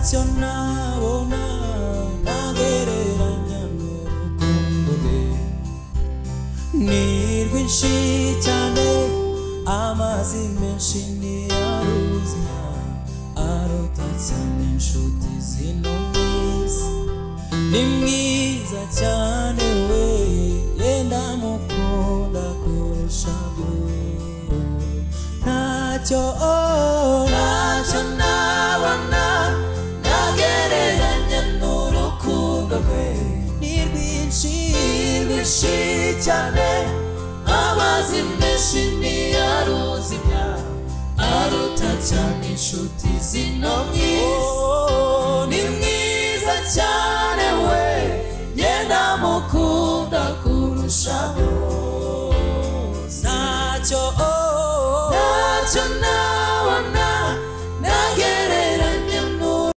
Ntacyo nabona nagereranya n'urukundo rwe. Ni rwinshi cyane, amazi menshi ntiyaruzimya, aruta cyane inshuti zino mwisi. Ni mwiza cyane we, yenda mukunda kurusha byose. Ntacyo, ntacyo nabona nagereranya n'urukundo rwe. Ni rwinshi, rwinshi cyane, amazi menshi ntiyaruzimya, aruta cyane inshuti zino mwisi.